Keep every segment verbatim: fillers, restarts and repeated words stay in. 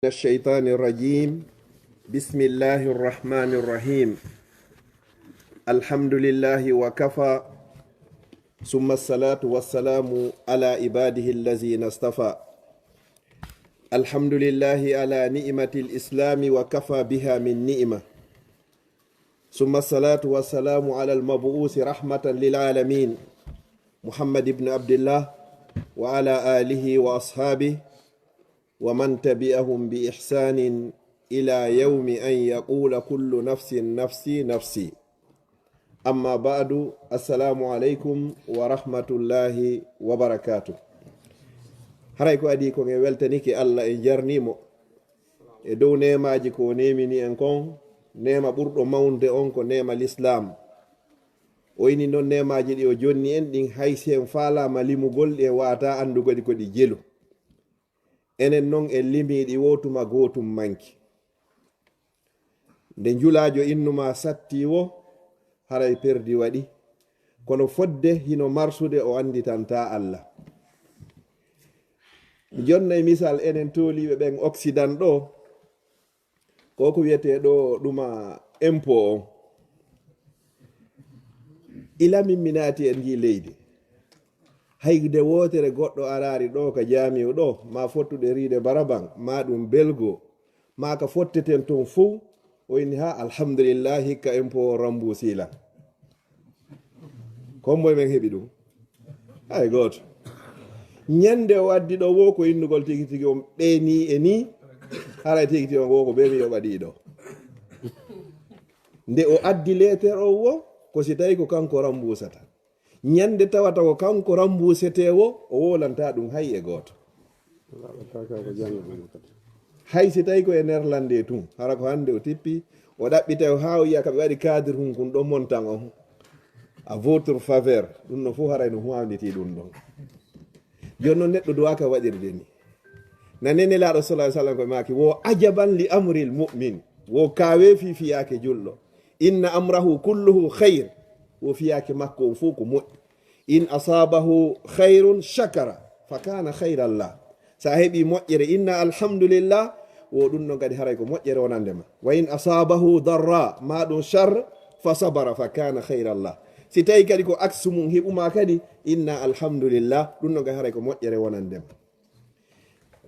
الشيطان الرجيم. بسم الله الرحمن الرحيم. الحمد لله وكفى، ثم الصلاة والسلام على عباده الذين اصطفى. الحمد لله على نعمة الإسلام وكفى بها من نعمة، ثم الصلاة والسلام على المبعوث رحمة للعالمين محمد بن عبد الله وعلى آله وأصحابه ومن تبعهم بإحسان إلى يوم أن يقول كل نفس نفسي نفسي. أما بعد، السلام عليكم ورحمة الله وبركاته. Haray ko adii kon, en weltanike Allah, en jarnii mo e dow neemaaji ko o neemini en kon. Neema ɓurɗo mawnde on ko neema Lislaam. O ini non neemaaji ɗi o jonni en ɗin, hay si en faalaama limugol ɗi, en waawataa anndugol ɗi ko ɗi jelu. Enen non en limii ɗi woo tuma goo tun manki. Nde njulaajo innu maa satti woo, haray perdi waɗi. Kono fodde hino marsude, o annditantaa Allah. Mi jonnay misal enen tooliiɓe ɓen Occident ɗoo, ko ko wiyetee ɗoo ɗuma impôt on. Ila min mi naati e ndii leydi, hay nde wootere goɗɗo araali ɗoo ka jaamiu ɗoo, maa fottude riide baraban, maa ɗum belgo, maa ka fotteten ton fow, o inni, "Haa, alhamdulillahi, hikka impôt on rambuusii lan." Ko hombo e men heɓi ɗum? Hay gooto. Ñande o addi ɗoo woo, ko innugol tigi tigi on ɓe nii e nii, haray tigi tigi on woo ko ɓe mi yoɓa ɗii ɗoo. Nde o addi leeter on woo, ko si tawi ko kanko rambuusata. Ñande tawata ko kanko rambuusetee woo, o woolantaa ɗum hay e gooto. Hay si tawi ko e Néerlandais tun, hara ko hannde o tippi, o ɗaɓɓita o haa o yiya ka ɓe waɗi cadre hun kun ɗon montant on, à votre faveur, ɗum no fof haray no huwanditi ɗum ɗon. Jooni non neɗɗo duwaaka waɗirde ni. Na Nelaaɗo sallallahu alaihi wasallam ko maaki, "Wo ajaban li amril mu'min." Wo kaaweefi fiyaake julɗo. "Inna amrahu kulluhu khair." Wo fiyaake makko on fof ko moƴƴi. "In asabahu khairun shakara, fa kana khairan lah." Sa heɓi moƴƴere, inna alhamdulillah, wo ɗum ɗon kadi haray ko moƴƴere wonande ma. "Wa in asabahu darra, ma ɗum shar, fa sabara, fa kana khairan lah." Si tawi kadi ko aksu mum heɓuma kadi, inna alhamdulillah, ɗum ɗon kadi haray ko moƴƴere wonande ma.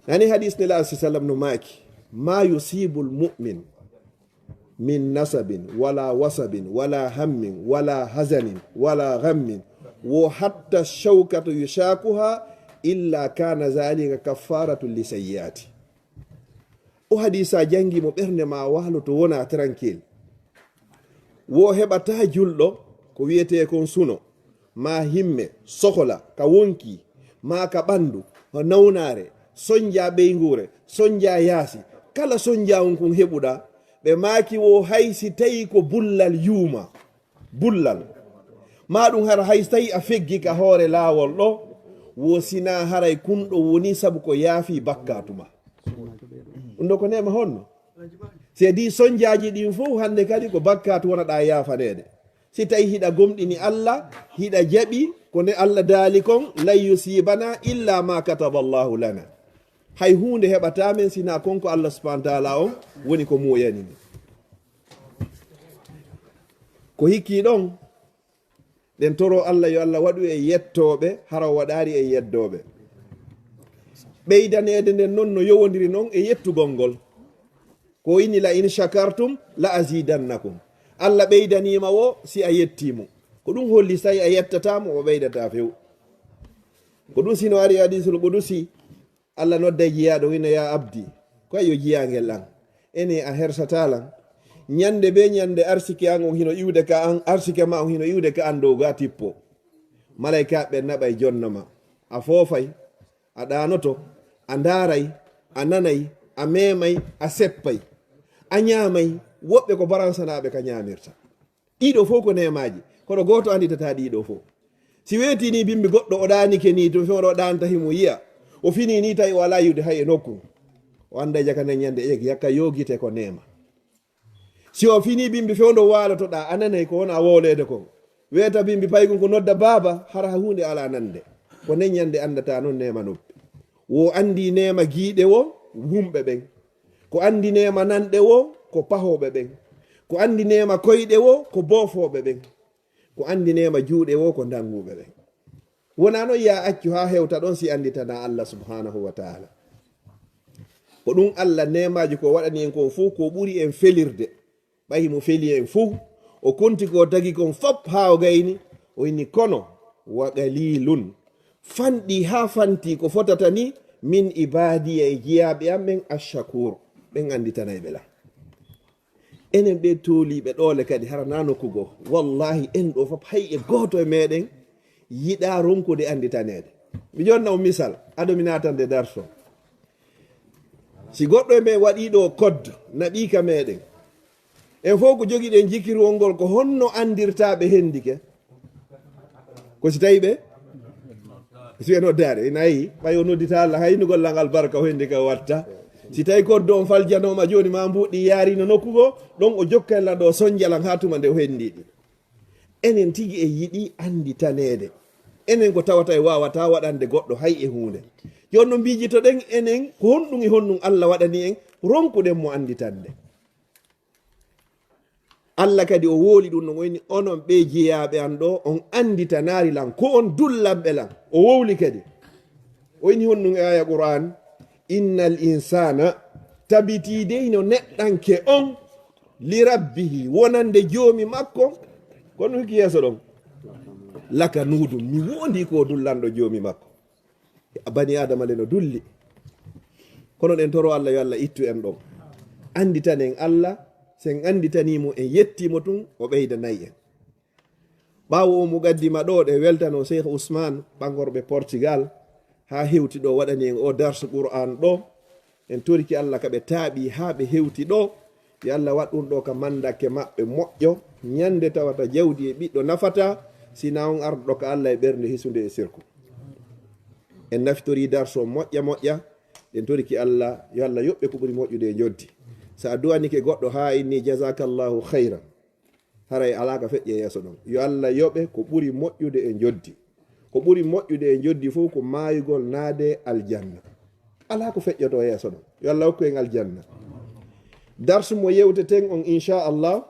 Nani hadis Nelaaɗo sallallahu alaihi wasallam no maaki, "Ma yusibul mu'min min nasabin, wala wasabin, wala hammin, wala hazanin, wala ghammin, wo hatta shawkatu yushakuha, illa kana zalika kaffaratu li sayyiati." O hadisa jangi mo ɓernde ma wahloto wona tranquille. Wo heɓata julɗo ko wiyetee kon suno, ma himme, sohola, ka wonki, ma ka ɓandu, nawnaare, sonja ɓeynguure, sonja yaasi, kala sonja on kun heɓuɗa, ɓe maaki wo hay si tawi ko bullal yuuma, bullal, ma ɗum hara hay si tawi a feggi ka hoore laawol ɗo, wo sina haray kun ɗo woni sabu ko yaafi bakkatu ma. Ɗum ɗo ko neema honno? Si a di sonjaaji ɗin fof, hannde kadi ko bakkaatu wonɗaa yaafaneede. Si tawi hiɗa gomɗini Allah, hiɗa jaɓi ko ne Allah daali kon, "Lan yusibana illa ma kataba Allahu lana." Hay huunde heɓataa men sinaa kon ko Allah subhanahu wa taala on woni ko muuyani men. Ko hikki ɗon, ɗen toro Allah yo Allah waɗu e yettooɓe, hara o waɗaari e yeddooɓe. Ɓeydaneede nden non no yowondiri non e yettugol ngol. Ko inni, "La in shakartum la azidannakum." Allah ɓeydaniima wo si a yettii mo. Ko ɗum holli si tawi a yettataa mo, o ɓeydataa few. Ko ɗum sino ari e hadiisul qudusi, Allah nodday jiyaaɗo wina, "Ya abdi, ko yo jiyaangel an. Ene a hersataa lan. Ñande be ñande arsike an on hino iwde ka an, arsike ma on hino iwde ka an dow ga tippo." Malaykaaɓe ɓen naɓay jonno ma. A foofay, a ɗaanoto, a ndaaray, a nanay, a meemay, a seppay, a ñaamay. Woɓɓe ko baransanaaɓe ka ñaamirta. Ɗiɗo fof ko neemaaji, kono gooto annditataa ɗiɗo fof. Si weetii nii bimbi goɗɗo o ɗaanike nii, tun fewndo o ɗaanta himo yiya. O finii nii tawi o alaa yiwde hay e nokku. O annday jaka nden ñande e yakka yoogite ko neema. Si o finii bimbi fewndo waalotoɗaa, a nanay ko wona wooleede kon. Weeta bimbi paykun ko nodda baaba, hara huunde alaa nande. Ko nden ñande anndataa non neema noppi. Wo anndi neema giiɗe wo wumɓe ɓen. Ko anndineema nanɗe wo, ko pahooɓe ɓen. Ko anndineema koyɗe wo, ko boofooɓe ɓen. Ko anndineema juuɗe wo, ko ndannguɓe ɓen. Wonaa noon yaa accu haa hewta ɗon si annditanaa Allah subhaanahu wa taala. Ko ɗum Allah neemaaji ko waɗani en kon fof ko ɓuri en felirde. Ɓay himo feli en fof, o konti ko tagi kon fop haa o gayni, o inni kono, wa qalilun. Fanɗi haa fanti ko fotata ni, min ibadiya e jiyaaɓe am ɓen ash-shakur. Ɓen annditanay ɓe la. Enen ɓe tooliiɓe ɗoole kadi hara na nokku goo. Wallahi en ɗo fop hay e gooto e meɗen yiɗaa ronkude annditaneede. Mi jonna on misal, ado mi naatande darso. Si goɗɗo e men waɗii ɗo koddo, naɓii ka meɗen. En fof ko jogiɗen jikirwol ngol, ko honno anndirtaa ɓe hendike? Ko si tawi ɓe? Si ɓe noddaade, ina yi, ɓay o noddita Allah, hay nugol langal barka o hendike o watta. Si tawi koddo on faljanooma jooni ma mbuuɗi yaarino nokku goo, ɗon o jokka en lan ɗo o sonja lan haa tuma nde o hendi ɗi. Enen tigi en yiɗi annditaneede. Enen ko tawata e waawata waɗande goɗɗo hay e huunde. Jooni no mbiijitoɗen enen ko honɗum e honɗum Allah waɗani en, ronkuɗen mo annditande. Allah kadi o wooli ɗum ɗon, o inni, onon ɓe jeyaaɓe an ɗo, on annditanaari lan, ko on dullanɓe lan. O wowli kadi. O inni honɗum e aya Qur'an, innal insana, tabiti dey no neɗɗanke on, li rabbihi, wonande joomi makko, kono hikki yeeso ɗon. Laka nuudum, mi wondi ko dullanɗo joomi makko. Bani Adama le no dulli. Kono ɗen toro Allah, yo Allah ittu en ɗon. Annditanen Allah, sen annditanii mo, en yettii mo tun, o ɓeydanay en. Ɓaawo o muqaddima ɗo, ɗe weltano Cheikh Ousmane, ɓangorɓe Portugal, haa hewti ɗo, waɗani en o darsu Qur'an ɗo. En toriki Allah ka ɓe taaɓi haa ɓe hewti ɗo. Yo Allah waɗ ɗum ɗo ka mandake maɓɓe moƴƴo. Ñande tawata jawdi e ɓiɗɗo nafata, sina on arɗo ka Allah e ɓernde hisunde e sirku. En naftori darso moƴƴa moƴƴa. En toriki Allah, yo Allah yoɓɓe ko ɓuri moƴƴude e njoddi. Sa duwanike goɗɗo haa inni jazakallahu khairan. Haray alaa ka feƴƴe yeeso ɗon. Yo Allah yoɓe ko ɓuri moƴƴude e njoddi. Ko ɓuri moƴƴude e njoddi fof ko maayugol naade aljanna. Alaa ko feƴƴoto yeeso ɗon. Yo Allah hokku en aljanna. Darsu mo yewteten on, inchallah,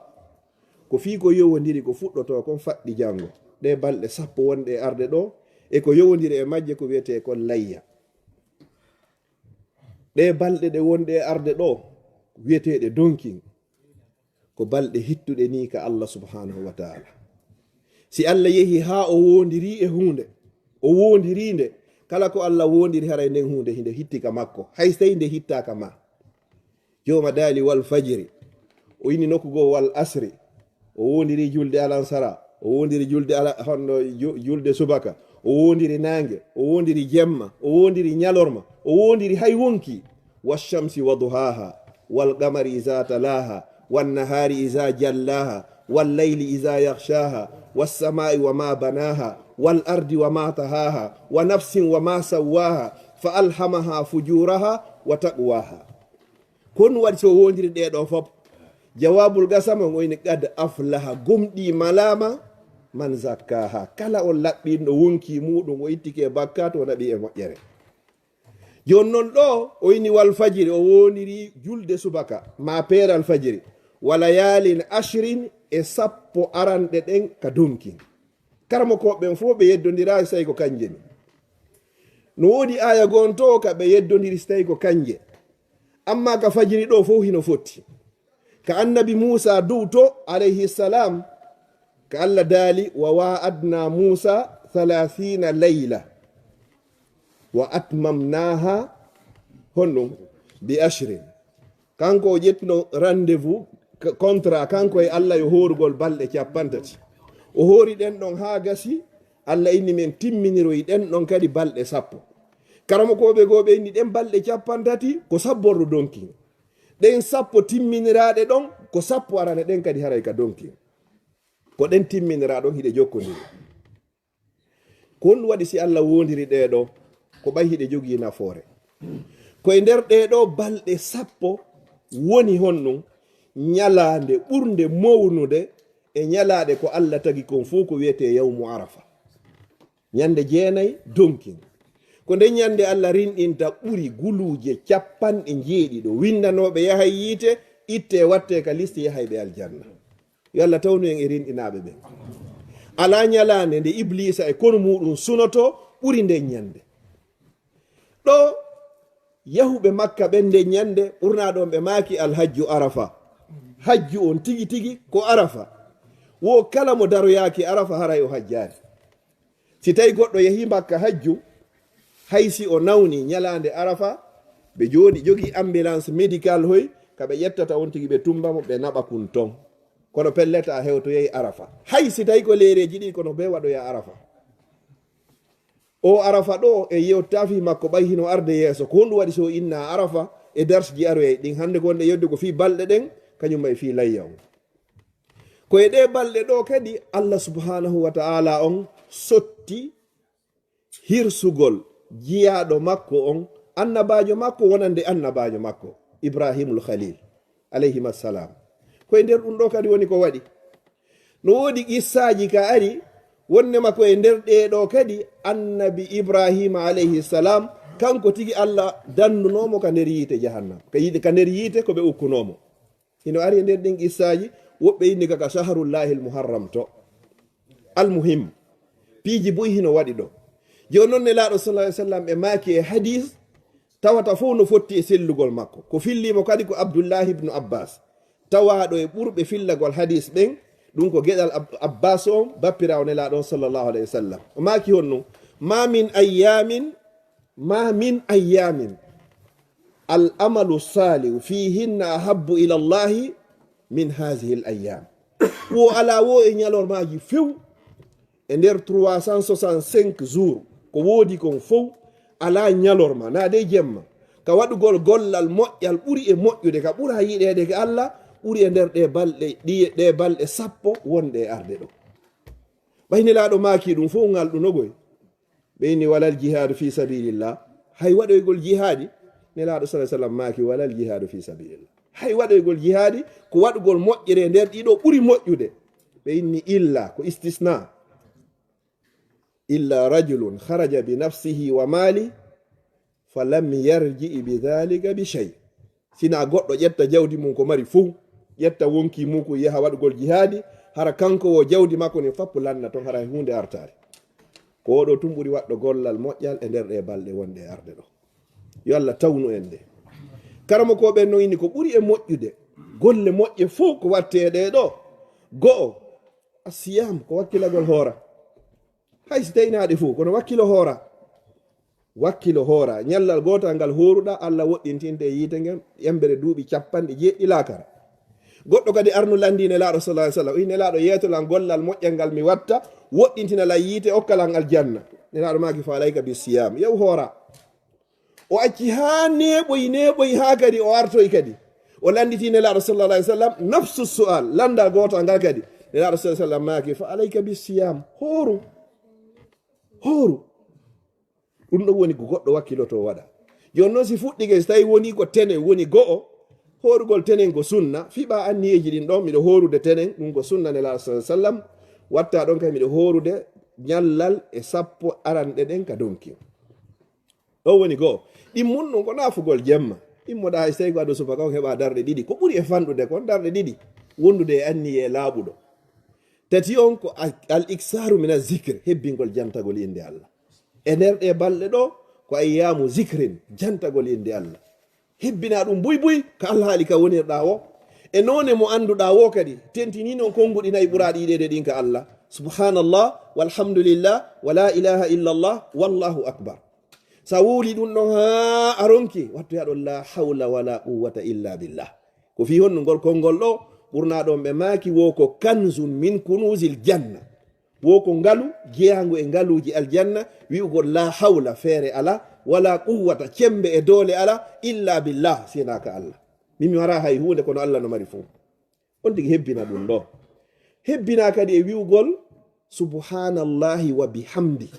ko fii ko yowondiri ko fuɗɗotoo kon faɗɗi janngo. Ɗe balɗe sappo wonɗe e arde ɗo, e ko yowondiri e majje ko wiyetee kon layya. Ɗe balɗe ɗe wonɗe e arde ɗo, wiyeteeɗe donkin, ko balɗe hittuɗe nii ka Allah subhanahu wa ta'ala. Si Allah yehi haa o wondirii e huunde, o wondirii nde, kala ko Allah wondiri haray nden huunde hinde hitti ka makko, hay sey nde hittaaka ma. Jooma daali wal fajri, o inni nokku goo wal asri, o wondiri julde alansara, o wondiri julde ala, honno ju-, julde subaka, o wondiri naange, o wondiri jemma, o wondiri ñalorma, o wondiri hay wonki. Washamsi wa duhaha, wal qamari iza talaha, wan nahari iza jallaha, wal layli iza yaghshaha, was samai wa ma banaha, wal ardi wa ma tahaha, wa nafsin wa ma sawwaha, fa alhamaha fujuraha wa taqwaha. Ko ɗum waɗi so wondiri ɗee ɗoo fof, jawaabul qasam on o inni, "Qad aflaha", gomɗii malaama, "man zakkaha", kala on laɓɓinɗo wonki muɗum, o ittike e bakkaatu, o naɓi e moƴƴere. Jooni noon ɗo, o inni wal fajiri, o wondiri julde subaka, ma peeral fajiri, "wa layalin ashrin", e sappo aranɗe ɗen ka donkin. Karamokooɓe ɓen fof ɓe yeddondiraali si tawi ko kanje ni. No woodi aaya goonto ka ɓe yeddondiri si tawi ko kanje. Amma ka fajiri ɗo fof hino fotti. Ka annabi Muusa duwto, alayhi salam, ka Allah daali, "Wa wa'adna Muusa thalathina layla, wa atmamnaha", honɗum? "Bi ashrin." Kanko o ƴettuno rendez-vous, k-, contrat, kanko e Allah yo hoorugol balɗe cappanɗe tati. O hoori ɗen ɗon haa gasi, Allah inni men timminiroy ɗen ɗon kadi balɗe sappo. Karamokooɓe goo ɓe inni ɗen balɗe cappanɗe tati ko sabbordu donkin. Ɗen sappo timminiraaɗe ɗon ko sappo arane ɗen kadi haray ka donkin. Ko ɗen timminiraaɗon hiɗe jokkondiri. Ko honɗum waɗi si Allah wondiri ɗee ɗoo? Ko ɓay hiɗe jogii nafoore. Ko e nder ɗee ɗoo balɗe sappo woni honɗum? Ñalaande ɓurnde mawnude e ñalaaɗe ko Allah tagi kon fof ko wiyetee yawmu Arafa. Ñande jeenay donkin. Ko nden ñande Allah rinɗinta ɓuri guluuje capanɗe njeeɗiɗo. Winndanooɓe yahay yiite, itte watte ka liste yahayɓe aljanna. Yo Allah tawnu en e rinɗinaaɓe ɓen. Alaa ñalaande nde Ibliisa e konu muuɗum sunoto ɓuri nden ñande. Ɗo yahuɓe Makka ɓen nden ñande, ɓurnaa ɗon ɓe maaki alhajju Arafa. Hajju on tigi tigi ko Arafa. Wo kala mo daroyaaki Arafa haray o hajjaani. Si tawi goɗɗo yehi Makka hajju, hay si o nawni ñalaande Arafa, ɓe jooɗi jogii ambulance médical hoy, ka ɓe ƴettata on tigi ɓe tumba mo, ɓe naɓa kun ton. Kono pellet a hewtoyay Arafa. Hay si tawi ko leereeji ɗiɗi, kono bee waɗoya Arafa. O Arafa ɗo e yewta fii makko ɓay hino arde yeeso. Ko honɗum waɗi so inna Arafa e darsji aroyay ɗin? Hannde ko wonɗen yewtude ko fii balɗe ɗen, kañum e fii layya on. Ko e ɗee balɗe ɗo kadi Allah subhanahu wa ta'ala on sotti hirsugol jiyaaɗo makko on, annabaajo makko wonande annabaajo makko, Ibrahimul Khalil, alayhima salam. Ko e nder ɗum ɗo kadi woni ko waɗi. No woodi qissaaji ka ari, wonnema ko e nder ɗee ɗo kadi annabi Ibrahima alayhi salam, kanko tigi Allah dandunoo mo ka nder yiite jahannam. Ka yiite, ka nder yiite ko ɓe ukkunoo mo. Hino ari e nder ɗin qissaaji, woɓɓe inni ka ka shahrullahil muharram to. Almuhim, piiji buy hino waɗi ɗo. Jooni non Nelaaɗo sallallahu alaihi wasallam ɓe maaki e hadis, tawata fof no fotti e sellugol makko. Ko fillii mo kadi ko Abdullahi ibnu Abbas, tawaaɗo e ɓurɓe fillagol hadis ɓen, ɗum ko geɗal Ab-, Abbas on, bappiraawo Nelaaɗo on sallallahu alaihi wasallam. O maaki honno, "Ma min ayyamin, ma min ayyamin, al amalu salihu fihinna ahabbu ila Allahi min hazihi al ayyam." Wo alaa wo e ñalormaaji few e nder trois cent soixante-cinq jours ko woodi kon fow, alaa ñalorma, naa de jemma, ka waɗugol gollal moƴƴal ɓuri e moƴƴude, ka ɓura yiɗeede ka Allah, ɓuri e nder ɗe balɗe, ɗi, ɗe balɗe sappo wonɗe e arde ɗo. Ɓay Nelaaɗo maaki ɗum fow ngal ɗunogoy. Ɓe inni, "Walal jihaadu fi sabilillah." Hay waɗoygol jihaadi, Nelaaɗo sallallahu alaihi wasallam maaki, "Walal jihaadu fi sabilillah." Hay waɗoygol jihaadi, ko waɗugol moƴƴere e nder ɗiɗo ɓuri moƴƴude. Ɓe inni, "Illa," ko istisna. "Illa rajulun kharaja bi nafsihi wa mali, fa lam yarji bi dhalika bi shay." Sina goɗɗo ƴetta jawdi mum ko mari fuu, ƴetta wonki mum ko yaha waɗugol jihaadi, hara kanko wo jawdi makko ni fappu lanna ton, hara huunde artaari. Ko oɗo tun ɓuri waɗɗo gollal moƴƴal e nder ɗe balɗe wonɗe e arde ɗo. Yo Allah tawnu en nde. Karamokooɓe no inni ko ɓuri e moƴƴude, golle moƴƴe fof ko watte e ɗe ɗo. Go'o, asiyam, ko wakkilagol hoora. Hay si tawinaɗe fof, kono wakkilo hoora. Wakkilo hoora. Ñallal gootal ngal hooruɗa, Allah woɗɗintinte yiite ngen, embere duuɓi capanɗe jeeɗiɗi laakara. Goɗɗo kadi arnu lanndi Nelaaɗo sallallahu alaihi wasallam, wi Nelaaɗo yeeto lan gollal moƴƴal ngal mi watta, woɗɗintina lan yiite, okka lan aljanna. Nelaaɗo maaki, "Fa alayka bi siyam." Yow hoora. O acci haa neeɓoy, neeɓoy haa kadi o artoy kadi. O lannditi Nelaaɗo sallallahu alaihi wasallam, nafsu su'al, lanndal gootal ngal kadi. Nelaaɗo sallallahu alaihi wasallam maaki, "Fa alayka bi siyam." Hooru. Hooru. Ɗum ɗo woni ko goɗɗo wakkiloto waɗa. Jooni noon si fuɗɗike, si tawi woni ko tenen woni go'o, hoorugol tenen ko sunna, fiɓa anniyeeji ɗin ɗon, miɗo hoorude tenen, ɗum ko sunna Nelaaɗo sallallahu alaihi wasallam, watta ɗon kay miɗo hoorude ñallal e sappo aranɗe ɗen ka donki. Ɗon woni go'o. Ɗimmun ɗum ko naafugol jemma. Immoɗa hay si tawi ko ado subaka on heɓa darɗe ɗiɗi. Ko ɓuri e fanɗude kon darɗe ɗiɗi. Wondude e anniye laaɓuɗo. Tati on ko a-, al iksaru min az-zikr, hebbingol jantagol innde Allah. E nder ɗe balɗe ɗo, ko ayyamu zikrin, jantagol innde Allah. Hebbina ɗum buy buy ka alhaali ka wonirɗa o. E noone mo annduɗa o kadi, tentini non konnguɗi nayi ɓuraaɗi yiɗeede ɗin ka Allah. Subhanallah, walhamdulillah, wa la ilaha illallah, wallahu akbar. Sa wowli ɗum ɗon haa a ronki, wattu yaɗon la hawla wala quwwata illa billah. Ko fii honɗum ngol konngol ɗo, ɓurna ɗon ɓe maaki wo ko kanzun min kunuzil janna. Wo ko ngalu jeyaangu e ngaluuji aljanna, wi'ugol la hawla, feere ala, wala quwwata, cembe e doole ala, illa billah, si hinaa ka Allah. Min mi mara hay huunde kono Allah no mari fof. On tigi hebbina ɗum ɗo. Hebbina kadi e wi'ugol subhanallahi wa bihamdi.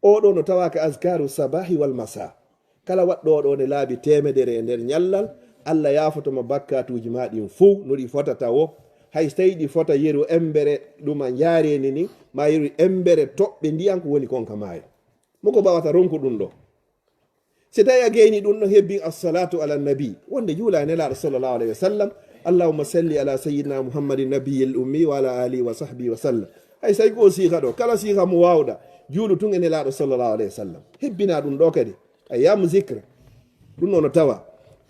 Oɗo no tawa ka azkaru sabahi wal masa. Kala waɗɗo oɗo ne laabi teemedere e nder ñallal, Allah yaafoto mo bakkatuuji ma ɗin fow no ɗi fotata wo. Hay so tawi ɗi fota yeru embere ɗuma njaareni ni, ma yeru embere toɓɓe ndiyan ko woni kon ka maayo. Mo ko bawata ronku ɗum ɗo. Si tawi a gayni ɗum ɗo, hebbin assalatu ala nabi, wonde juula e Nelaaɗo sallallahu alayhi wa sallam. Allahumma salli ala sayyidina Muhammadin nabiyil ummi wa ala alihi wa sahbihi wa sallam. Hay say ko siiha ɗo, kala siiha mo waawɗa, juulu tun e Nelaaɗo sallallahu alayhi wa sallam. Hebbina ɗum ɗo kadi. Ayyamu zikr. Ɗum noon no tawa.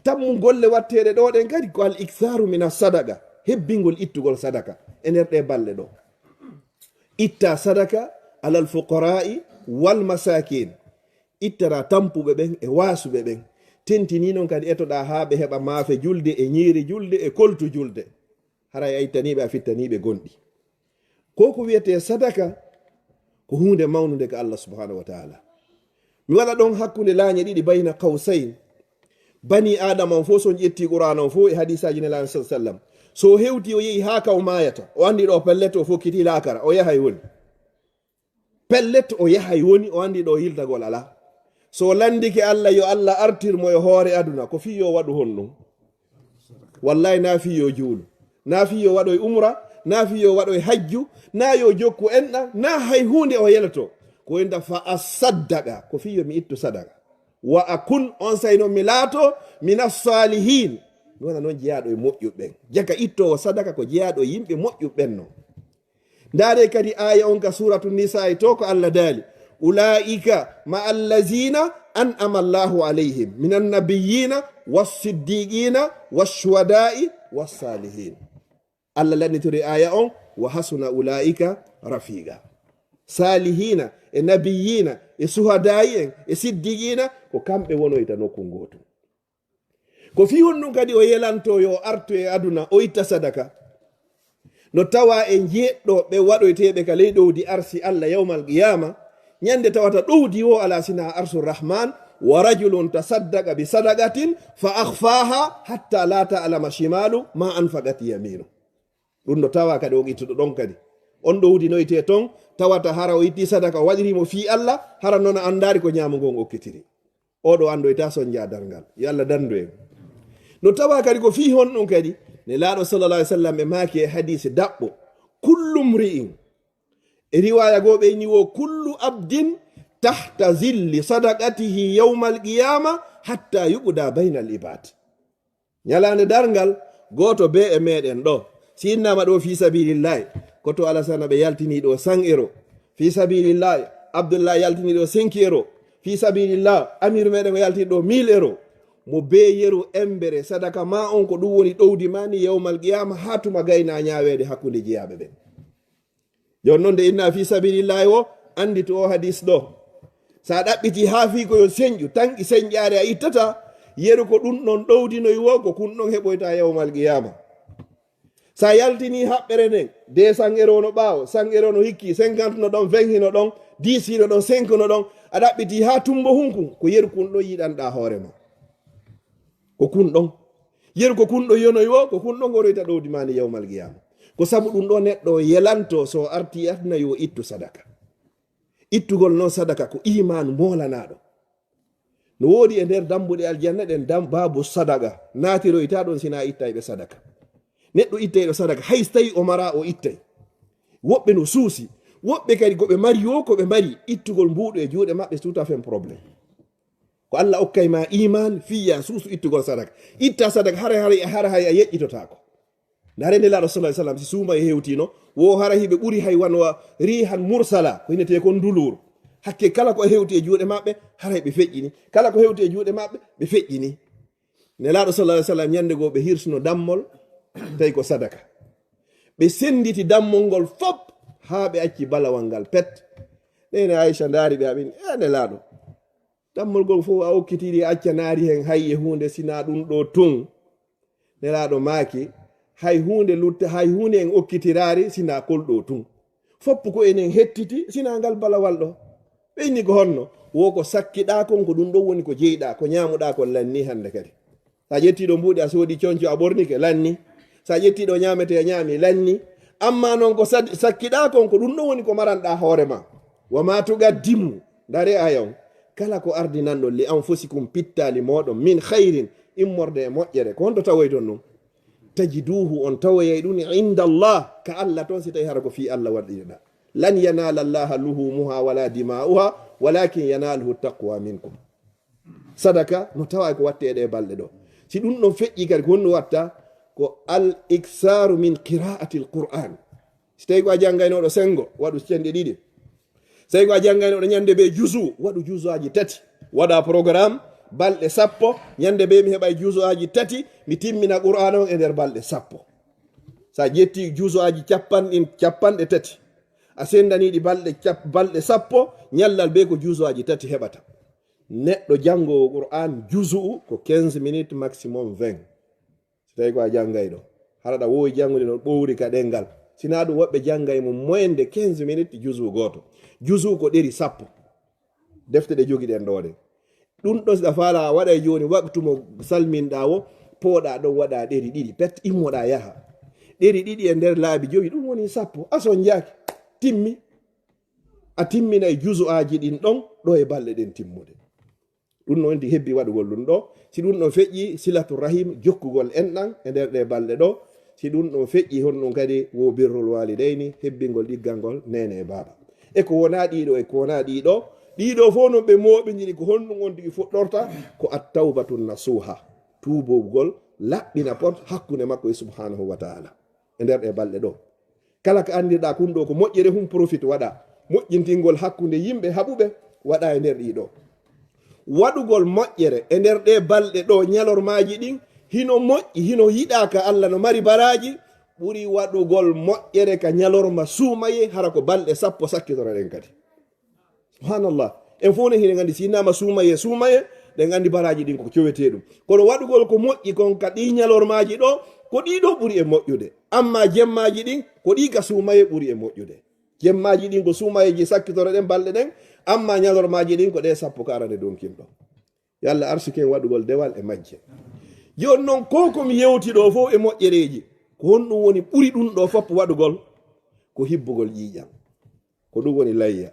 Tammu golle watteeɗe ɗo ɗen kadi ko al iktharu min as-sadaqa. Hebbingol ittugol sadaka. E nder ɗe balɗe ɗo. Itta sadaka alal fuqara'i wal masakin. Ittata tampuɓe ɓen e waasuɓe ɓen. Tentini noon kadi etoɗa haa ɓe heɓa maafe julde e ñiiri julde e koltu julde. Haray a ittaniiɓe, a fittaniiɓe gonɗi. Ko ko wiyetee sadaka, ko huunde mawnunde ka Allah subhanahu wa ta'ala. Mi waɗa ɗon hakkunde laañe ɗiɗi, bayna qawsayn. Bani Aadama on fof, so on ƴetti Qur'aana on fof e hadiisaaji Nelaaɗo sallallahu alayhi wa sallam, so o hewti o yehi haa ka o maayata, o anndi ɗo pellet o fokkiti laakara, o yahay woni. Pellet o yahay woni, o anndi ɗo yiltagol alaa. So o lanndike Allah, yo Allah artir mo e hoore aduna, ko fii yo waɗu honɗum? Wallahi, na fii yo juulu, na fii yo waɗoy umra, na fii yo waɗoy hajju, na yo jokku enɗam, na hay huunde o yeloto. Ko inda fa asaddaqa, ko fii yo mi ittu sadaka. Wa akun, on say noon mi laato, mina salihin. Mi wona noon jeyaaɗo e moƴƴuɓe ɓen. Jaka ittoowo sadaka ko jeyaaɗo e yimɓe moƴƴuɓe ɓen noon. Ndaare kadi aaya on ka Suuratu Nisaa'i to ko Allah daali, "Ulaa'ika ma'a allazina an'ama Allahu alayhim minan nabiyyina was-siddiqina wash-shuhada'i was-salihin." Allah lannitori aaya on, "Wa hasuna ulaa'ika rafiqa." Saalihina e nabiyina e suhadaa'i en e siddiqina ko kamɓe wonoyta nokku ngootu. Ko fii honɗum kadi o yelanto yo o artu e aduna, o itta sadaka? No tawa e jeeɗɗo ɓe waɗoyteeɓe ka ley ɗowdi arsi Allah yawmal qiyama, ñande tawata ɗowdi wo ala sina arsu rahman, "Wa rajulun tasaddaqa bi sadaqatin fa akhfaha hatta la ta'lama shimalu ma anfaqat yaminu." Ɗum no tawa kadi on ittuɗo ɗon kadi. On ɗowdinoyte ton, tawata hara o itti sadaka, o waɗiri mo fii Allah, hara non a andaari ko ñaamo ngon okkitiri. Oɗo andoyta sonja darngal. Yo Allah dandu en. No tawa kadi ko fii honɗum kadi? Nelaaɗo sallallahu alaihi wasallam e maaki e hadisi daɓɓo, "Kullu mri'in," e riwaya goo ɓe inni wo, "Kullu abdin tahta zilli sadaqatihi yawmal qiyama hatta yuqda bainal ibad." Ñalaande darngal, gooto bee e meɗen ɗo, si innama ɗo fii sabilillahi, ko to Alasana ɓe yaltini ɗo cent euro. Fii sabilillahi, Abdullah yaltini ɗo cinq euro. Fii sabilillah, Amiru meɗen o yaltini ɗo mille euro. Mo bee yeru embere, sadaka ma on ko ɗum woni ɗowdi ma ni yawmal qiyama, haa tuma gayna ñaaweede hakkunde jeyaaɓe ɓen. Jooni non, nde inna fii sabilillahi o, anndi to o hadis ɗo. Sa ɗaɓɓiti haa fii ko yo senƴu, tanki senƴaare a ittata, yeru ko ɗum ɗon ɗowdinoyi wo, ko kun ɗon heɓoyta yawmal qiyama. Sa yaltini haɓɓere nden, deux cents euro no ɓaawo, cent euro no hikki, cinquante no ɗon, vingt hino ɗon, dix hino ɗon, cinq no ɗon, a ɗaɓɓiti haa tumbo hunkun, ko yeru kun ɗon yiɗanɗa hoore ma. Ko kun ɗon. Yeru ko kun ɗon yonoyi wo, ko kun ɗon goroyta ɗowdi ma ni yawmal qiyama. Ko sabu ɗum ɗo neɗɗo o yelanto so o arti aduna yo ittu sadaka. Ittugol noon sadaka ko imaanu moolanaɗo. No woodi e nder dambuɗe aljanna ɗen dam-, baabu sadaka. Naatiroyta ɗon sina ittayɓe sadaka. Neɗɗo ittayɗo sadaka, hay so tawi o mara o ittay. Woɓɓe no suusi. Woɓɓe kadi ko ɓe mari yo, ko ɓe mari. Ittugol mbuuɗu e juuɗe maɓɓe, c'est tout à fait un problème. Ko Allah okkay ma iman, fiya suusu ittugol sadaka. Itta sadaka, hara, hara, hara hay a yeƴƴitotaako. Ndaare Nelaaɗo sallallahu alaihi wasallam, si suuma e hewtino, wo hara hiɓe ɓuri hay wano wa rihan mursala, ko hinetee kon nduluur. Hakke kala ko hewti e juuɗe maɓɓe, hara ɓe feƴƴini. Kala ko hewti e juuɗe maɓɓe, ɓe feƴƴini. Nelaaɗo sallallahu alaihi wasallam, ñande goo ɓe hirsuno dammol, tawi ko sadaka. Ɓe senditi dammol ngol fop, haa ɓe acci balawal ngal pet. Nene Aisha ndaari ɓe, aɓin, "E Nelaaɗo, dammol ngol fof a okkitiri, a accanaari hen hay e huunde, sina ɗum ɗo tun." Nelaaɗo maaki, "Hay huunde lutta, hay huunde en okkitiraari, sina kol ɗo tun. Foppu ko enen hettiti, sina ngal balawal ɗo." Ɓe inni, "Ko honno?" "Wo ko sakkiɗa kon, ko ɗum ɗon woni ko jeyɗa, ko ñaamuɗa kon lanni hannde kadi. Sa ƴetti ɗo mbuuɗi, a soodi conco, a ɓornike, lanni. Sa ƴetti ɗo ñaamete, a ñaami, lanni. Amma noon ko sad-, sakkiɗa kon, ko ɗum ɗon woni ko maranɗa hoore ma. Wa ma tuqaddimu," ndaare aya on, "kala ko ardinanɗon li anfusikum, pittaali mooɗon, min khairin, immorde e moƴƴere, ko honto tawoyton ɗum? Tajiduhu, on tawoyay ɗum, inda Allah, ka Allah toon, si tawi hara ko fii Allah waɗɗiɗa. Lan yanala Allaha luhumuha wala dima'uha, walakin yanaluhu taqwa minkum. Sadaka no tawa ko watte e ɗe balɗe ɗo. Si ɗum ɗon feƴƴi kadi, ko honno watta? Ko al iksaru min qira'ati al Qur'an. Si tawi ko a janngaynoɗo sengo, waɗu cenɗe ɗiɗi. Si tawi ko a janngaynoɗo ñande be juzu, waɗu juzuaji tati. Waɗa programme, balɗe sappo, ñande be mi heɓay juzuaji tati, mi timmina Qur'an on e nder balɗe sappo. Sa ƴetti juzuaji capanɗe, capanɗe tati, a sendani ɗi balɗe cap-, balɗe sappo, ñallal be ko juzuaji tati heɓata. Neɗɗo janngowo Qur'an juzu'u ko quinze minutes, maximum vingt. Si tawi ko a janngayɗo, hara ɗa wowi janngude no ɓowri ka ɗemngal. Sina ɗum woɓɓe janngay mo moyenne de quinze minutes juzu gooto. Juzu ko ɗeri sappo. Defte ɗe jogiɗen ɗo ɗe. Ɗum ɗon si ɗa faala a waɗay jooni waktu mo salminɗa wo, pooɗa ɗon waɗa ɗeri ɗiɗi. Pet immoɗa yaha. Ɗeri ɗiɗi e nder laabi jowi, ɗum woni sappo. A sonjaaki. Timmi. A timminay juzu'aji ɗin ɗon ɗo e balɗe ɗen timmude. Ɗum no wonti hebbi waɗugol ɗum ɗo. Si ɗum ɗon feƴƴi, silatu rahim, jokkugol enɗan e nder ɗe balɗe ɗo. Si ɗum ɗon feƴƴi, honɗum kadi wo birrul walidayni, hebbingol ɗiggangol neene e baaba. E ko wona ɗiɗo, e ko wona ɗiɗo. Ɗiɗo fof non ɓe mooɓindiri ko honɗum on tigi fuɗɗorta, ko at-tawbatu nasuha, tuubugol laɓɓina pot hakkunde makko e subhanahu wa ta'ala. E nder ɗe balɗe ɗo. Kala ko anndirɗa kun ɗo ko moƴƴere, hun profit waɗa. Moƴƴintingol hakkunde yimɓe haɓuɓe waɗa e nder ɗiɗo. Waɗugol moƴƴere e nder ɗe balɗe ɗo, ñalormaaji ɗin, hino moƴƴi, hino yiɗaa ka Allah, no mari baraaji, ɓuri waɗugol moƴƴere ka ñalorma suumaye, hara ko balɗe sappo sakkitoreɗen kadi. Subhanallah. En fof ne hiɗen anndi si innama suumaye, suumaye, ɗen anndi baraaji ɗin ko cowetee ɗum. Kono waɗugol ko moƴƴi kon ka ɗi ñalormaaji ɗo, ko ɗi ɗo ɓuri e moƴƴude. Amma jemmaaji ɗin, ko ɗi ka suumaye ɓuri e moƴƴude. Jemmaaji ɗin ko suumayeeji sakkitoroɗen balɗe ɗen, amma ñalormaaji ɗin ko ɗe sappo ka arane donkin ɗo. Yo Allah arsuken waɗugol dewal e majje. Jooni non, ko ko mi yewti ɗo fof e moƴƴereeji, ko honɗum woni ɓuri ɗum ɗo fof waɗugol? Ko hibbugol ƴiiƴam. Ko ɗum woni layya.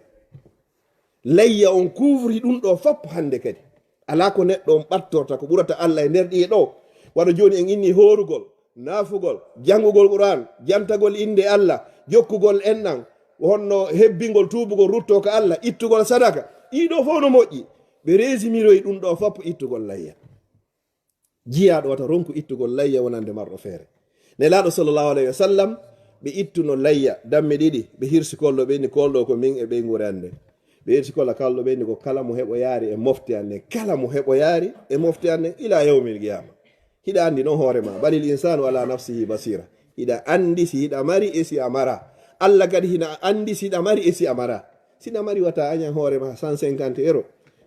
Layya on couvre ɗum ɗo fof hannde kadi. Alaa ko neɗɗo on ɓattorta ko ɓurata Allah e nder ɗi ɗo. Wano jooni en inni hoorugol, naafugol, janngugol Qur'an, jantagol innde Allah, jokkugol enɗan, honno hebbingol, tuubugol, ruttoo ka Allah, ittugol sadaka. Ɗi ɗo fof no moƴƴi. Ɓe résimiroyi ɗum ɗo fof ittugol layya. Jiyaaɗo wata ronku ittugol layya wonande marɗo feere. Nelaaɗo sallallahu alayhi wa sallam, ɓe ittuno layya, damme ɗiɗi, ɓe hirsi kollo, ɓe inni, "Kolɗo ko min e ɓeynguure an nden." Ɓe hirsi kollo, kalɗo ɓe inni, "Ko kala mo heɓoyaari e mofte an nden, kala mo heɓoyaari e mofte an nden, ila yawmil qiyama." Hiɗa anndi non hoore ma, "Balil insanu ala nafsihi basira." Hiɗa anndi si hiɗa mari e si a mara. Allah kadi hina anndi si hiɗa mari e si a mara. Si hiɗa mari wata añan hoore ma cent cinquante euro.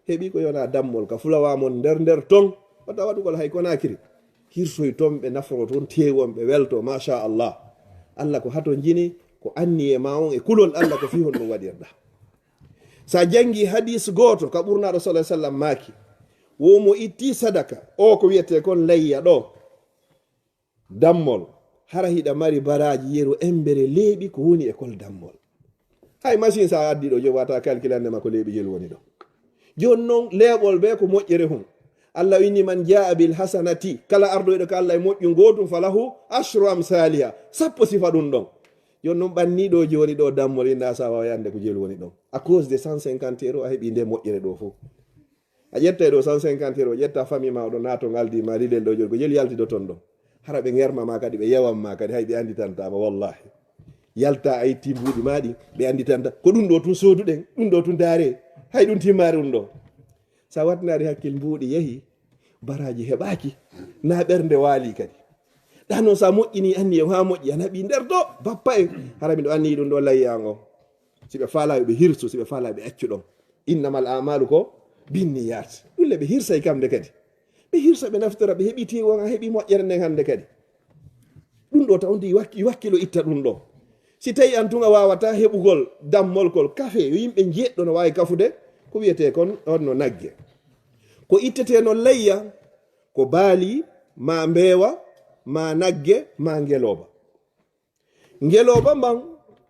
Heɓi ko yona dammol ka fulawa mon nder nder ton. Wata waɗugol hay Konakiri. Hirsoy ton ɓe naforo ton teewon ɓe welto, masha Allah. Allah ko hato jini, ko anniye ma on e kulol Allah ko fii honɗum waɗirɗa. Sa jangi hadis gooto ka ɓurnaaɗo sallallahu alaihi wasallam maaki, wo mo itti sadaka, o ko wiyete kon layya ɗo, dammol, hara hiɗa mari baraaji yeru embere leeɓi ko woni e kol dammol. Hay machine sa addi ɗo, joom wata calculande ma ko leeɓi jelu woni ɗo. Jooni non, leeɓol be ko moƴƴere hun. Allah inni, "Man jaa bil hasanati," kala ardoyɗo ka Allah e moƴƴu gootum, "falahu ashru amsaliha," sappo sifa ɗum ɗon. Jooni non, ɓanni ɗo jooni ɗo dammol, inna sa wawa yande ko jelu woni ɗon. À cause de cent cinquante euro, a heɓi nde moƴƴere ɗo fof. A ƴetta e ɗo cent cinquante euro, ƴetta famille ma, oɗo naato ngaldi ma, lilel ɗo jooni, ko jelu yalti ɗo ton ɗo. Hara ɓe ngerma ma kadi, ɓe yawan ma kadi, hay ɓe annditanta ma, wallahi. Yalta a itti mbuuɗi ma ɗi, ɓe annditanta. Ko ɗum ɗo tun sooduɗen, ɗum ɗo tun daare, hay ɗum timmaari ɗum ɗo. Sa wattinaari hakkil mbuuɗi yehi, baraaji heɓaaki, na ɓernde waali kadi. Ɗa noon sa moƴƴini anniye ha moƴƴi, a naɓi nder ɗo, bappa en. Hara miɗo anniyi ɗum ɗo layya an o. Si ɓe faalaay ɓe hirsu, si ɓe faalaay ɓe accu ɗon. Innamal a'malu ko binniyat. Ɗum le ɓe hirsay kamɓe kadi. Ɓe hirsa, ɓe naftora, ɓe heɓi teewon, a heɓi moƴƴere nden hannde kadi. Ɗum ɗo taw ndi wakki-, wakkilo itta ɗum ɗo. Si tawi an tun a waawata heɓugol dammol kol kafe, yo yimɓe njeɗɗo no waawi kafude, ko wiyetee kon on no nagge. Ko ittete non layya, ko baali, ma mbeewa, ma nagge, ma ngelooba. Ngelooba mban,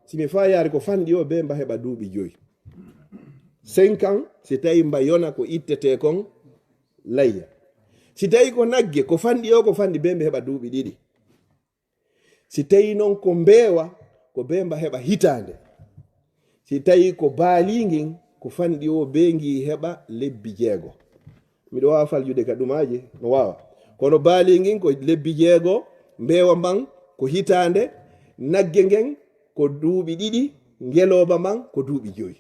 si mi faayaari ko fanɗi o, be mba heɓa duuɓi joyi. Cinq ans, si tawi mba yona ko ittete kon layya. Si tawi ko nagge, ko fanɗi o, ko fanɗi be mba heɓa duuɓi ɗiɗi. Si tawi non ko mbeewa, ko be mba heɓa hitaande. Si tawi ko baali ngin, ko fanɗi o bee ngi heɓa lebbi jeego. Miɗo waawa faljude ka ɗumaaji, no waawa. Kono baali ngin ko lebbi jeego, mbeewa mban ko hitaande, nagge ngen ko duuɓi ɗiɗi, ngelooba mban ko duuɓi jowi.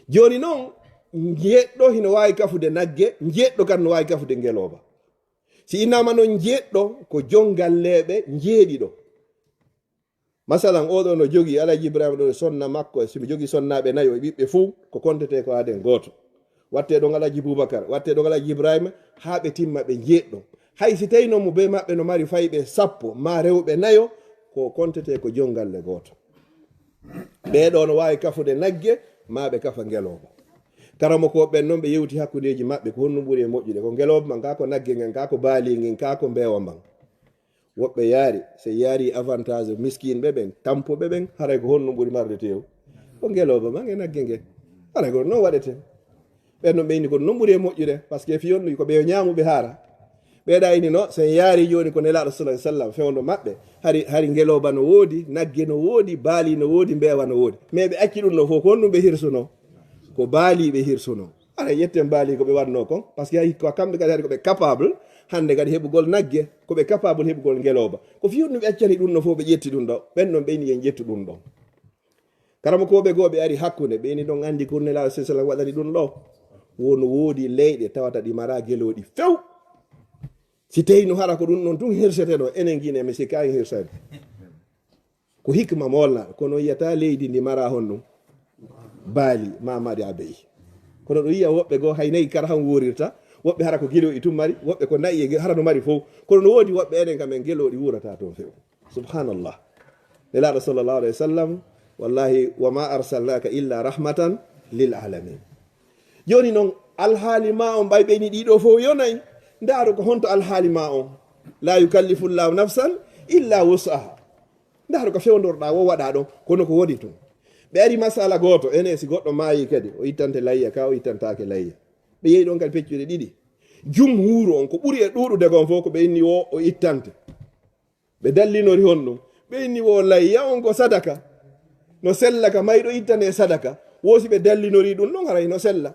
Jooni non, njeeɗɗo hino waawi kafude nagge, njeeɗɗo kan no waawi kafude ngelooba. Si innaama non njeeɗɗo, ko jon galleeɓe njeeɗiɗo. Masalan, oɗo no jogii Alhaji Ibrahima ɗo e sonna makko, e si mi jogii sonnaaɓe nayo e ɓiɓɓe fuu, ko kontetee ko aaden gooto. Wattee ɗon Alhaji Bubakar, wattee ɗon Alhaji Ibrahima, haa ɓe timma ɓe njeeɗɗo. Hay si tawii non mo bee maɓɓe no mari fayɓe sappo, maa rewɓe nayo, ko kontetee ko jon galle gooto. Ɓee ɗoo no waawi kafude nagge, maa ɓe kafa ngelooba. Karamokooɓe ɓen non ɓe yewti hakkundeeji maɓɓe, ko honɗum ɓuri e moƴƴude? Ko ngelooba man kaa ko nagge ngen, kaa ko baali ngin, kaa ko mbeewa mban? Woɓɓe yaari, si yaari avantage miskinɓe ɓen, tampuɓe ɓen, haray ko honɗum ɓuri marde teewu? Ko ngelooba man e nagge ngen. Haray ko non waɗetee. Ɓen non ɓe inni ko non ɓuri e moƴƴude, parce que fii on ko ɓe ñaamuɓe haara. Ɓe ɗa inni no, si en yaari jooni ko Nelaaɗo sallallahu alaihi wasallam fewndo maɓɓe, hari, hari ngelooba no woodi, nagge no woodi, baali no woodi, mbeewa no woodi. Mais ɓe acci ɗum ɗo fof, ko honɗum ɓe hirsuno? Ko baali ɓe hirsuno. Ara ƴetten baali ko ɓe waɗno kon, parce que hay ko kamɓe kadi hari ko ɓe capable hannde kadi heɓugol nagge, ko ɓe capable heɓugol ngelooba. Ko fii honɗum ɓe accani ɗum ɗo fof ɓe ƴetti ɗum ɗo? Ɓen non ɓe inni en ƴettu ɗum ɗon. Karamokooɓe goo ɓe ari hakkunde, ɓe inni ɗon anndi ko Nelaaɗo sallallahu alaihi wasallam waɗani ɗum ɗo. Wo no woodi leyɗe tawata ɗi maraa gelooɗi few. Si tawii no hara ko ɗum ɗon tun hirseteno, enen gine mi sikka en hirsani. Ko hikma moolnaaɗo, kono yi'ataa leydi ndi maraa honɗum? Baali, maa mari abeyi. Kono ɗo yi'a woɓɓe goo hay nayi kara han wuurirta, woɓɓe hara ko gelooɗi tun mari, woɓɓe ko na'i e ge-, hara no mari fow. Kono no woodi woɓɓe enen kam en gelooɗi wuurataa toon few. Subhanallah. Nelaaɗo sallallahu alaihi wasallam, wallahi, wa ma arsalnaka illa rahmatan lil alamin. Jooni non, alhaali maa on ɓay ɓe ni ɗiɗo fow yo nayi. Ndaaro ko honto alhaali maa on? La yukallifu llahu nafsan illa wus'aha. Ndaaro ko fewndorɗaa wo waɗaa ɗon, kono ko woni tun. Ɓe ari masala gooto, enen si goɗɗo maayi kadi, o ittante layya ka, o ittantaake layya. Ɓe yehi ɗon kadi peccuɗe ɗiɗi. Jumhuuru on, ko ɓuri e ɗuuɗude kon fow, ko ɓe inni wo o ittante. Ɓe dallinori honɗum? Ɓe inni wo layya on ko sadaka. No sella ka mayɗo ittane sadaka. Wo si ɓe dallinori ɗum ɗon haray no sella.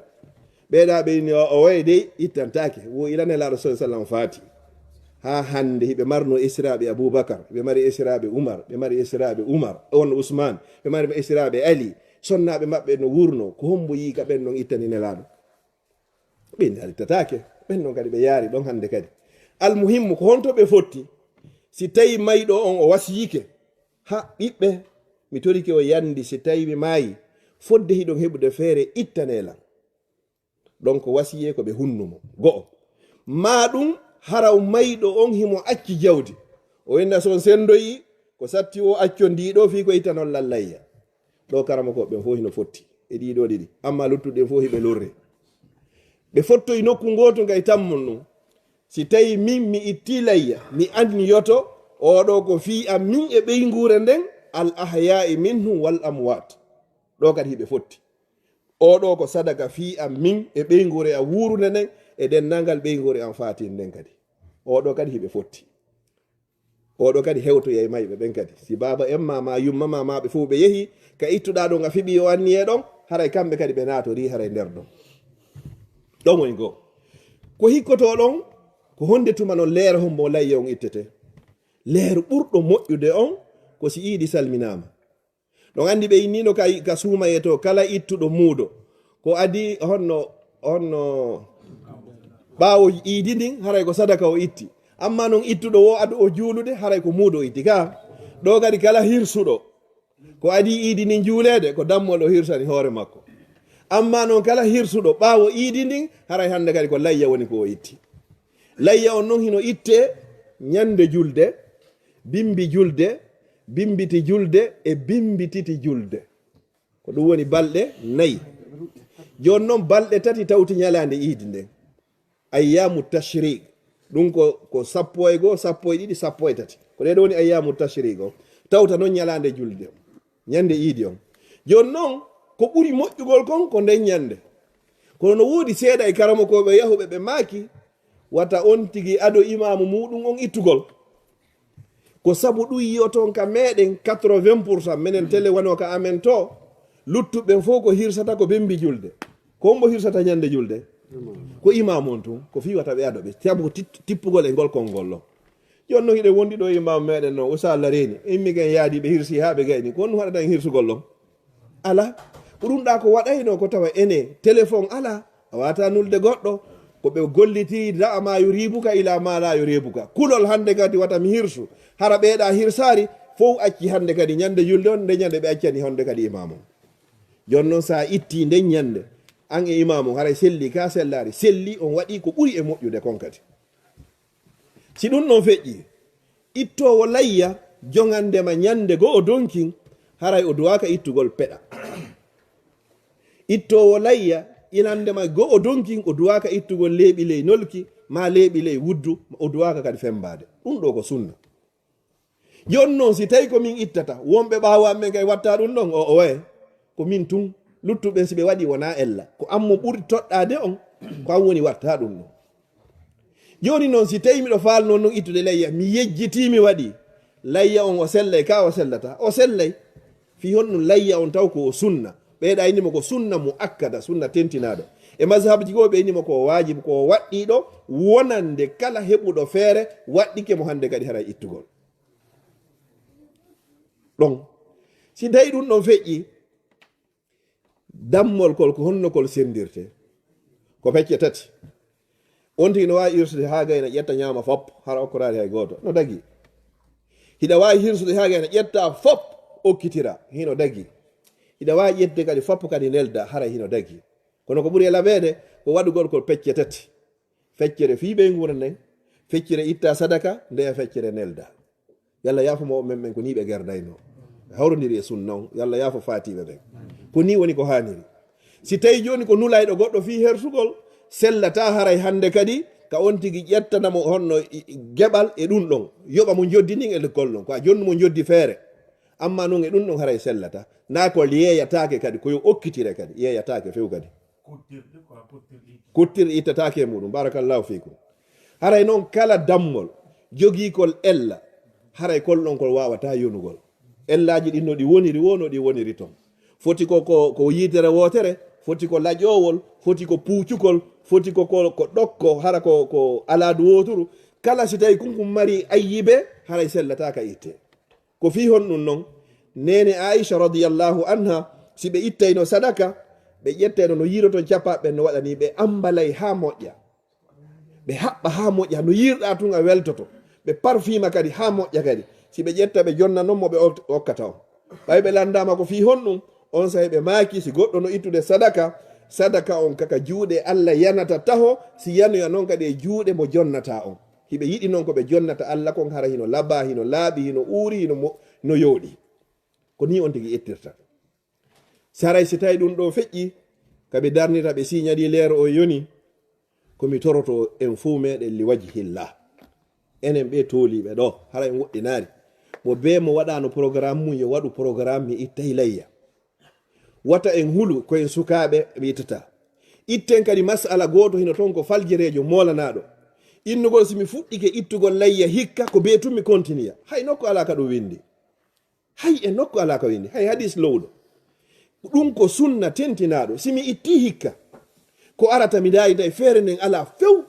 Ɓe ɗa ɓe inni o, o waye dey ittantaake. Wo ila Nelaaɗo sallallahu alaihi wasallam faati. Haa hannde hiɓe marno esiraaɓe Abubakar, ɓe mari esiraaɓe Umar, ɓe mari esiraaɓe Umar, on Usman, ɓe mari esiraaɓe Ali. Sonnaaɓe maɓɓe no wurno, ko hombo yii ka ɓen ɗon ittani Nelaaɗo? Ɓe inni a ittataake. Ɓen ɗon kadi ɓe yaari ɗon hannde kadi. Almuhimmu, ko honto ɓe fotti? Si tawi mayɗo on o wasiyike, ha ɓiɓɓe, mi torike o yandi, si tawi mi maayi, fodde hiɗon heɓude feere ittane lan. Ɗon ko wasiyee ko ɓe hunnumo. Go'o. Maa ɗum hara mayɗo on himo acci jawdi. O inna so on sendoyi, ko satti o accon ndi ɗo fii ko ittanon lan layya. Ɗo karamokooɓe ɓen fow hino fotti e ɗii ɗoo ɗiɗi. Amma luttuɗi ɗin fow hiɓe lorri. Ɓe fottoyi nokku ngootu ngay tammun ɗum. Si tawi min mi itti layya, mi anniyoto oo ɗoo ko fii an min e ɓeynguure nden, al ahya'i minhum wal amwaat. Ɗo kadi hiɓe fotti. Oo ɗoo ko sadaka fii an min e ɓeynguure an wuurunde nden, e denndaangal ɓeynguure an faatinde nden kadi. Oo ɗoo kadi hiɓe fotti. Oo ɗoo kadi hewtoyay mayɓe ɓen kadi. Si baaba en ma, ma yumma ma, ma ɓe fow ɓe yehi, ka ittuɗaa ɗon a fiɓi o anniye ɗon, haray kamɓe kadi ɓe naatorii haray nder ɗon. Ɗon woni goo. Ko hikkotoo ɗon, ko honde tuma non leer hombo layya on ittete? Leer ɓurɗo moƴƴude on, ko si iidi salminaama. Ɗon anndi ɓe innino ka, ka suumaye to, kala ittuɗo muudo. Ko adi honno, honno ɓaawo iidi ndin, haray ko sadaka o itti. Amma non ittuɗo wo ado o juulude, haray ko muudo o itti. Ka ɗo kadi kala hirsuɗo, ko adi iidi ndin juuleede, ko dammol o hirsani hoore makko. Amma non kala hirsuɗo ɓaawo iidi ndin, haray hannde kadi ko layya woni ko o itti. Layya on non hino itte ñande julde, bimbi julde, bimbiti julde e bimbititi julde. Ko ɗum woni balɗe nayi. Jooni non balɗe tati tawti ñalaande iidi nden. Ayyamu tashriq. Ɗum ko, ko sappo e goo, sappo e ɗiɗi, sappo e tati. Ko ɗee ɗoo woni ayyamu tashriq o. Tawta non ñalaande julde. Ñande iidi on. Jooni non, ko ɓuri moƴƴugol kon ko nden ñande. Kono no woodi seeɗa e karamokooɓe yahuɓe ɓe maaki, wata on tigi ado imaamu muuɗum on ittugol. Ko sabu ɗum yi'oton ka meɗen quatre-vingts pour cent, menen tele wano ka amen to, Luttuɓe ɓen fof ko hirsata ko ɓe mbi julde. Ko hombo hirsata ñande julde? Ko imam on tun. Ko fii wata ɓe ado ɓe. Sabu ko tit-, tippugol e ngol konngol ɗon. Jooni non hiɗen wondi ɗo e imam meɗen non, o salla reeni. Immi ken yaadi ɓe hirsi haa ɓe gayni. Ko honɗum haɗata en hirsugol ɗon? Alaa. Ko ɗum ɗa ko waɗayno ko tawa ene téléphone alaa. A wata nulde goɗɗo. Ko ɓe golliti, da'a ma yuribuka ila ma la yuribuka. Kulol hannde kadi wata mi hirsu. Hara ɓeeɗa hirsaari, fow acci hannde kadi ñande julde on, nde ñande ɓe accani hannde kadi imam on. Jooni non sa itti nden ñande, an e imam on, haray selli ka sellaari, selli on waɗi ko ɓuri e moƴƴude kon kadi. Si ɗum ɗon feƴƴi, ittoowo layya joŋande ma ñande go'o donkin, haray o duwaaka ittugol peɗa. Ittoowo layya ilande ma go'o donkin, o duwaaka ittugol leeɓi ley nolki, maa leeɓi ley wuddu, o duwaaka kadi fembaade. Ɗum ɗo ko sunna. Jooni non, si tawi ko min ittata, wonɓe ɓaawo amen kay watta ɗum ɗon, o, o waye. Ko min tun, luttuɓen si ɓe waɗi wona ella. Ko an mo ɓuri toɗɗaade on, ko an woni watta ɗum ɗon. Jooni non, si tawi miɗo faalno non ittude layya, mi yejjiti mi waɗi. Layya on o sellay, ka o sellata? O sellay. Fii honɗum layya on taw ko o sunna? Ɓeeɗa inni mo ko sunna mu akkada, sunna tentinaaɗo. E mazhabji goo ɓe inni mo ko waajib, ko waɗɗiiɗo wonande kala heɓuɗo feere, waɗɗike mo hannde kadi haray ittugol. Ɗon. Si tawi ɗum ɗon feƴƴi, dammol kol ko honno kol sendirte? Ko pecce tati. On tigi no waawi irsude haa gayna ƴetta ñaama fop, hara okkoraali hay gooto. No dagi. Hiɗa waawi hirsude haa gayna ƴetta fop okkitira. Hino dagi. Hiɗa waawi ƴettude kadi fop kadi nelda, hara hino dagi. Kono ko ɓuri e laɓeede ko waɗugol kol pecce tati. Feccere fii ɓeynguure nden, feccere itta sadaka, ndeya feccere nelda. Yalla yaafo mo men, men ko nii ɓe gerdayno. Ɓe hawrondiri e sunna on, yalla yaafo faatiiɓe ɓen. Ko nii woni ko haaniri. Si tawi jooni ko nulayɗo goɗɗo fii hersugol, sellata haray hannde kadi ka on tigi ƴettana mo honno i, i, geɓal e ɗum ɗon. Yoɓa mo njoddi ndin e lekkol ɗon. Ko a jonnu mo njoddi feere. Amma non e ɗum ɗon haray sellata. Naa ko yeeyataake kadi, ko yo okkitire kadi, yeeyataake few kadi. Kuttirɗi ko a kuttirɗi. Kuttirɗi ittataake e muɗum. Barakallahu fiikum. Haray non kala dammol jogiikol ella, haray kol ɗon kol waawata yonugol. Ellaaji ɗin no ɗi woniri woo, no ɗi woniri ton. Foti ko, ko, ko yiitere wootere, foti ko laƴoowol, foti ko puucukol, foti ko, ko, ko ɗokko, hara ko, ko alaadu wooturu. Kala si tawi kun kun mari ayyibe, haray sellataaka itte. Ko fii honɗum non? Neene Aisha radiyallahu anha, si ɓe ittayno sadaka, ɓe ƴettayno no yiiroton capaɓe ɓen no waɗani, ɓe ambalay haa moƴƴa. Ɓe haɓɓa haa moƴƴa, no yiirɗa tun a weltoto. Ɓe parfima kadi haa moƴƴa kadi. Si ɓe ƴetta ɓe jonna non mo ɓe ok-, okkata on. Ɓay ɓe landaama ko fii honɗum, on saa'i ɓe maaki si goɗɗo no ittude sadaka, sadaka on kaka juuɗe Allah yanata taho, si yanoya non kadi e juuɗe mo jonnata on. Hiɓe yiɗi non ko ɓe jonnata Allah kon hara hino laba, hino laaɓi, hino uuri, hino mo-, no yooɗi. Ko nii on tigi ittirta. Saray si tawi ɗum ɗo feƴƴi, ka ɓe darnita ɓe siñaɗi leero o yoni, ko mi toroto en fuu meɗen li wajhillah. Enen ɓe tooliiɓe ɗo, hara en woɗɗinaari. Mo bee mo waɗaano programme mum, yo waɗu programme mi ittay layya. Wata en hulu ko en sukaaɓe ɓe ittata. Itten kadi masala gooto hino ton ko faljereejo moolanaaɗo. Innugol si mi fuɗɗike ittugol layya hikka ko bee tun mi kontiniya. Hay nokku alaa ka ɗum winndi. Hay e nokku alaa ka winndi. Hay hadis lowɗo. Ɗum ko sunna tentinaaɗo. Si mi itti hikka, ko arata mi ndaari tawi feere nden alaa few.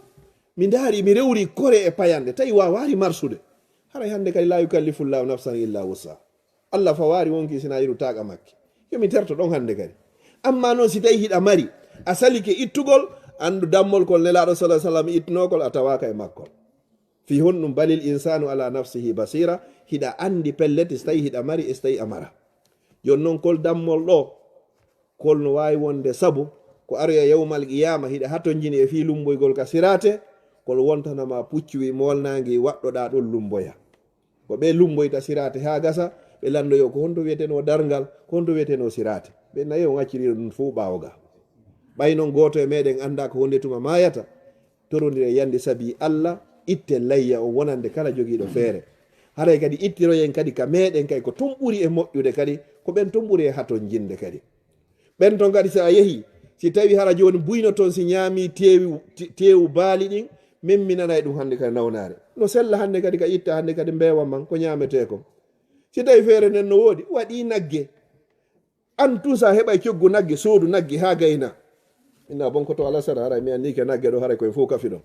Mi ndaari mi rewri kore e payanɗe. Tawi waawaari marsude. Haray hannde kadi laa yukallifullahu nafsan illa wusa. Allah fawaari wonki sina yiru taaqa makki. Yo mi terto ɗon hannde kadi. Amma non si tawi hiɗa mari, a salike ittugol, anndu dammol kol Nelaaɗo sallallahu alaihi wasallam ittunoo kol a tawaaka e makkol. Fii honɗum balil insanu ala nafsihi basira, hiɗa anndi pellet si tawi hiɗa mari e si tawi a mara. Jooni non kol dammol ɗo, kol no waawi wonde sabu ko aroya yawmal qiyaama hiɗa hatonjini e fii lumboygol ka siraate, kol wontana ma puccuwi moolnaangi waɗɗoɗaa ɗon lumboya. Ko ɓe lumboyta siraate haa gasa, ɓe lanndoyo ko honto wiyetenoo darngal, ko honto wiyetenoo siraate. Ɓe nayo on acciriiɗo ɗum fof ɓaawo ga. Ɓay non gooto e meɗen annda ko honde tuma maayata, torondire yande sabi Allah, itte layya on wonande kala jogiiɗo feere. Haray kadi ittiroyen kadi ka meɗen kay ko tun ɓuri e moƴƴude kadi, ko ɓen tun ɓuri e hatonjinde kadi. Ɓen ton kadi si a yehi, si tawi hara jooni buyno ton si ñaami teewu, te-, teewu baali ɗin, min mi nanay ɗum hannde kadi nawnaare. No sella hannde kadi ka itta hannde kadi mbeewa man ko ñaametee kon. Si tawi feere nden no woodi, waɗi nagge. An tun sa heɓay coggu nagge, soodu nagge haa gayna. Inna bonkoto Alasana, haray mi anndi ke nagge ɗo, haray koye fof kafi ɗon.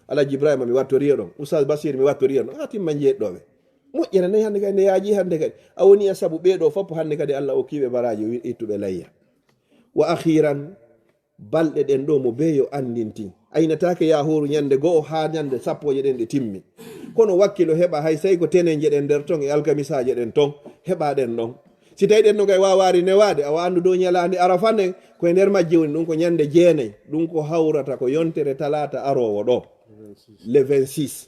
Alhaji Ibrahima, mi wattori e ɗon. Oustaz Basir, mi wattori e ɗon. Haa timma jeeɗɗooɓe. Moƴƴere nayi hannde kadi, nde yaaji hannde kadi. A woni e sabu ɓee ɗo fof hannde kadi Allah okkiiɓe baraaji, wi-, ittuɓe layya. Wa akhiran, balɗe ɗen ɗo mo bee yo anndintin. Aynataake yaa hooru ñannde go'o haa ñannde sappooje ɗen ɗe timmi. Kono wakkilo heɓa hay sey ko tenenje ɗen nder ton e alkamisaaje ɗen ton, heɓa ɗen ɗon. Si tawi ɗen no kay waawaari newaade, awa anndu dow ñalaande Arafa nden, ko e nder majje woni, ɗum ko ñannde jeenay. Ɗum ko hawrata ko yontere talaata aroowo ɗo, le vingt-six.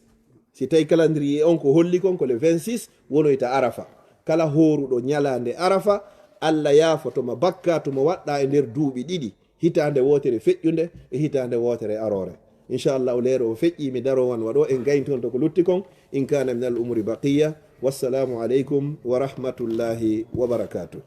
Si tawi calendrier on ko holli kon ko le vingt-six wonoyta Arafa. Kala hooruɗo ñalaande Arafa, Allah yaafoto ma bakkaatu mo waɗɗa e nder duuɓi ɗiɗi, hitaande wootere feƴƴunde e hitaande wootere aroore. Inchallahu, leero o feƴƴi, mi daro wan waɗo en gayntonto ko lutti kon, in kana min al umuri baqiya. Wassalamu aleykum wa rahmatullahi wa barakatuh.